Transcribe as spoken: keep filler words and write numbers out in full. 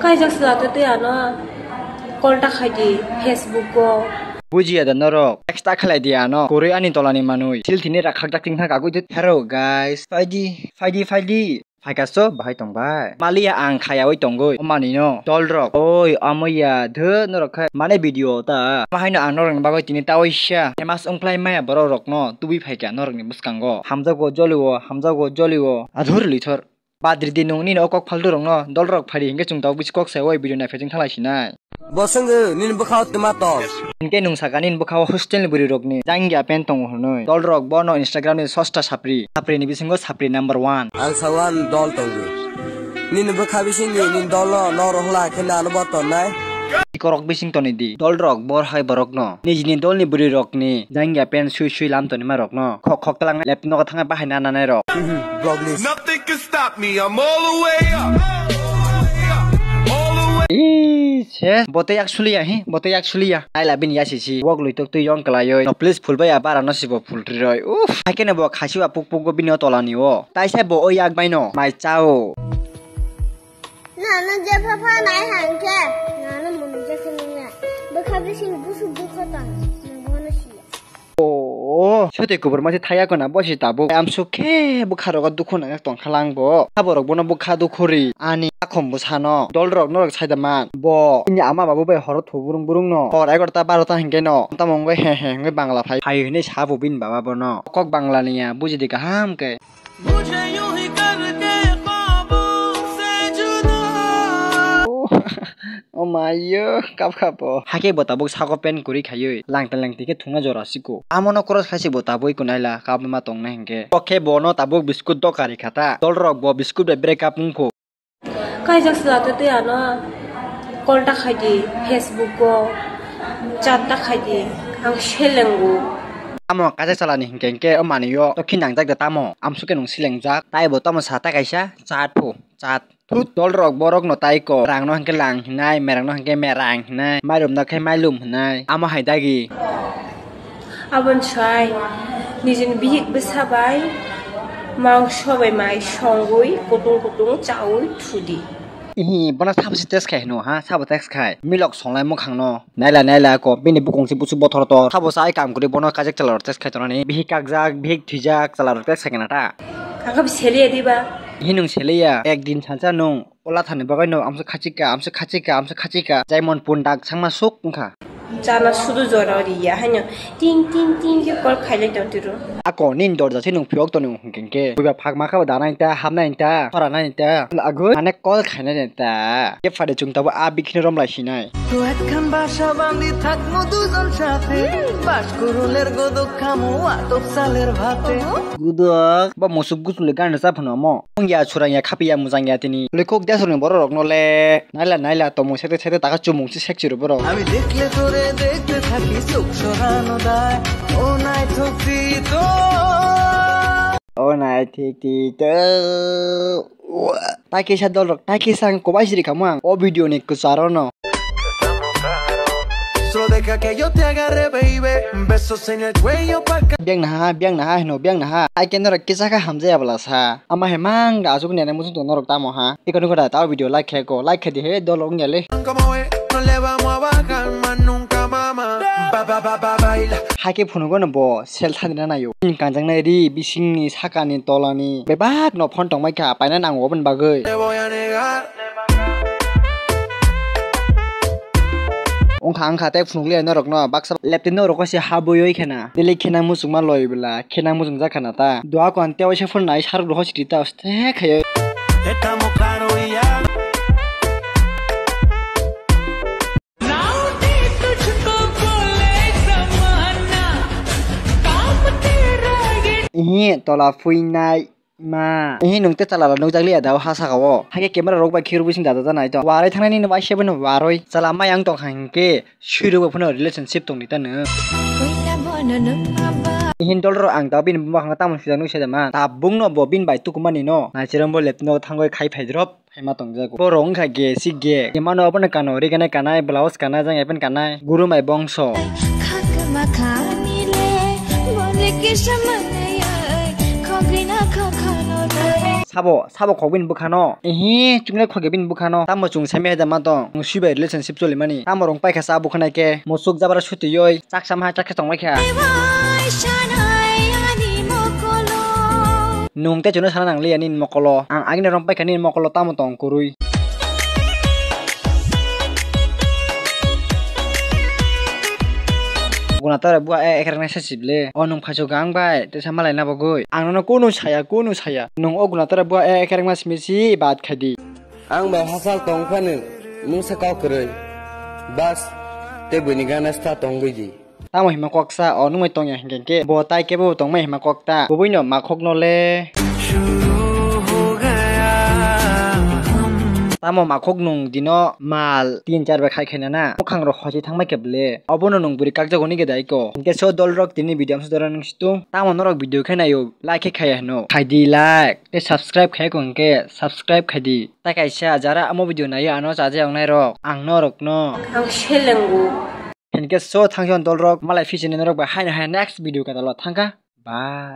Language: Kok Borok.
Kaijak sla twi twi ano call ta khai di Facebook o. Bujiya da norok. Text ta khlai di ano. Kwrwi ani tolani manwi. Sil thini rakhak jak ting thang kagwi twi. Hello guys. Phaidi, phaidi, phaidi. Phaikaso bahai tongbai. Maliya ang khayawi tongwi. O manino. Dolrok. Oi, amoya. Dho norok khai. Mane video ta. Mahaino ang norokni bagwi tini tawi sha. Famous wngkhlai maya borok rokno. Tubui phaikha norokni bwskango. Hamjago jolio, hamjago jolio. Adhur lithor. Badri di nung nini o kok phaltu rokno, dolrok phari hinkhe chwng tabuk bisi kok sai o video nai phai chwng thalai sinai. Bo swngwi nini bwkhao twma tong. Hinkhe nung saka nini bwkhao hostel ni bwrwi rokni jangya pen tongo hwnwi. Dolrok bono Instagram ni sosta sapri. Sapri ni bisingo sapri number one. Ang sawan dol tongo. Nini bwkha bisingni nini dolo norok hwla khe nano bo tonnai. Ikorok bising toni di. Dolrok bor hai borokno. Nijini dolni bwrwi rokni jangya pen sui sui lam toni ma rokno. Khok khok tlang lep nogo thangwi bahai na nanai rok. Vlog list. Nothing can stop me, I'm all the way up. All the way. Ih, se, bote yak suliya, hi, bote yak suliya. Naila bini yasi si, wok lui tok twi yong kwlaioi. No, please, phul baya bara no sibo phul riroi. Uff, haikhe no bo khasi wa puk puk go bini o tola ni o. Tai se bo o yak bai no, mai chao. Na, na, je pha pha nai hangke. Na, na, mun je khe nung ya. Bwkha bising busu bukha ta. Nung bono siya. Oh, sote kubur masi thaya kona bosi tabuk. Amsuk khe bwkha rogo dukhu nang tong khalang bo. Aborok bono bwkha dukhu ri. Ani akhom bwsano. Dolrok norok saida man. Bo. Ini ama babu bai horo thu burung burung no. Hor egarota barota hinkhe no. Tamo wngwi he he wngwi bangla phai. Phai hwnwi sabo bini baba bono. Kok bangla niya bujidi kaham khe. मुझे यूं ही करके ख्वाबों से जुदा। Oh, oh my, yo, kap kap o. Hakhe bo tabuk sago pen kwrwi khaiwi, langta langti khe thungna jora siko. Amono cross khaisi bo tabuk iko naila, kap ma tongna hinkhe. Okhe bono tabuk biscuit doka ri khata. Dolrok bo biscuit bai break up wngkho. Kaijak sla twi twi ano call ta khai di, Facebook o chat ta khai di, ang selengo. Tamo kaijak salani hinkhe hinkhe o manwi o tokhi nangjak de tamo, amsuk khe nwng selengjak, taibo tamo sa ta kaisa chat pho, chat. Thut, dolrok borokno tai ko, rangno hinkhe lang hinai, merangno hinkhe merang hinai, mairumno khe mailum hinai, amo hai dagi. Aboni sai nijini bihik bwsa bai mangso bai mai songwi kutung kutung chaui thudi. Ihi, bono sabo se test khai hino ha, sabo test khai. Milok songlai mukhang no. Naila naila ko, bini bukung si busu bothor tor. Sabo sai kam kuri bono kajak chala rok test khai tonani. Bihik kakjak, bihik thwijak chala rok test khai kana ta. Kaka bi seliya diba? Ihi nung seliya, ek din sansa nung. Ola thani bagwi no amsa khachika, amsa khachika, amsa khachika. Jaimon pun dak sangma suk wngkha. Chana sudu jora riya haino ting ting ting khe call khailai tong tiro. Ako nini dorja se nung phiyok toni hwnkhe hwnkhe. Buiba phak ma kha bo danai ta, hapnai ta, khoranai ta. Agoi mane call khainai ta. Khe phade chwng tabo a bikhino romlai sinai. তো একখান বাসা বাঁধি থাকবো দুজন সাথে। বাস করুলের গোদক খামো আতপ চালের ভাতে। Gudok, ba musuk gusule gana sa phano mo. Wngya churangya khapiya mujangya tini. Lekok desrokni bororokno le. Naila naila tomung sekte sekte taka chumung se sekchiro borok. আমি দেখলে তোরে দেখতে থাকি চোখ সরানো দায়। ও নাই থুকতি তো। O nai thik ti to. Tai kisa dolrok, tai kisa ang kobai siri kamo ang. O video ni kwcharo no. Solo deja que yo te agarre, baby. Besos en el cuello pa' Biang naha, biang naha hino, biang naha. Ai khe norok kisa kha hamjaya bwla sa. Ama he mang da asuk nene muchung tong norok tamo ha. Iko nukho da tao video like khe ko, like khe di he dol wngya le. Como es, no le vamos a bajar más nunca, mamá. Ba, ba, ba, ba, baila. Hakhe phunugo no bo sel thani na nayo. Bini kanjaknai ri, bisingni, sakani, tolani. Bebak no phone tongmai kha, paina nango oboni bagwi. Te voy a negar. Wngkha wngkha tei phunukliya norokno baksa leptwi norok se habwi oi khena. Daily khena muchungma loi bwla khena muchungjak khana ta. Duha ko ang tei waisa phone nai sarok rok hosi ta oste khayo. Te tamo karo ya. Ihi tola phuinai. Ma, ehe nwng tei chala rok nukjak liya da o ha saka o. Hakhe camera rok bai khirwi sing dada da nai to. Warai thangna nini bai se bono waroi. Chala mai ang tong kha hinkhe sui rok bai phano relationship tong di ta nwng. Ehe dol rok ang da bini buma khang tamo sujak nuk se da ma. Tabuk no bo bini bai tuku mani no. Nai chirom bo lep no thangoi khai phai drop. Hai ma tong jago. Borok wngkha ge si ge. Emano obono kano ri gana kanai, blouse kana, jang epin kanai. Guru mai bongso. Khakma khanile, bole kisa manayai, khogina khakhanole. Sabo, sabo khok bini bwkhano. Ehe, chuknai khok bini bwkhano. Tamo chung semi hai da ma tong. Nwng sui bai relationship choli mani. Tamo rong paikha cha bwkhanai khe. Musuk jabra sutiyoi. Chak sama hai chak khe tongbai kha. Nwng tei chuno sana nang liya nini mokolo. Ang agini rong paikha nini mokolo tamo tong kwrwi. Gunatora bua e ekrang nai sasi ble. O nwng phaiso gang bai, tesa malai na bagwi. Ang nono kunu saya, kunu saya. Nwng o gunatora bua e ekrang ma simi si bat khai di. Ang bai hachal tong phano, nwng sa kau kwrwi. Bas, tei buini gana sta tongwi di. Tamo hima koksa, o nwngmai tongya hinkhe khe, bo tai kebo tongmai hima kokta. Kubui no makhok no le. Tamo makhok nung dino mal tin char bai khai khaina na. Mukhang rok hosi thangmai khe ble. Obono nung bwrwi kakjago ni ge dai ko. Hinkhe so dol rok tini video amsa dora nung situng. Tamo norok video khe naio, like khe khaya hino. Khai di like, tei subscribe khai ko hinkhe subscribe khai di. Tai kaisa jara amo video naio ano chaja wngnai rok. Ang norok no. Ang selengo. Hinkhe so thangsi on dol rok malai fisi ni norok bai haino hai next video ka dalo thangkha. Bye.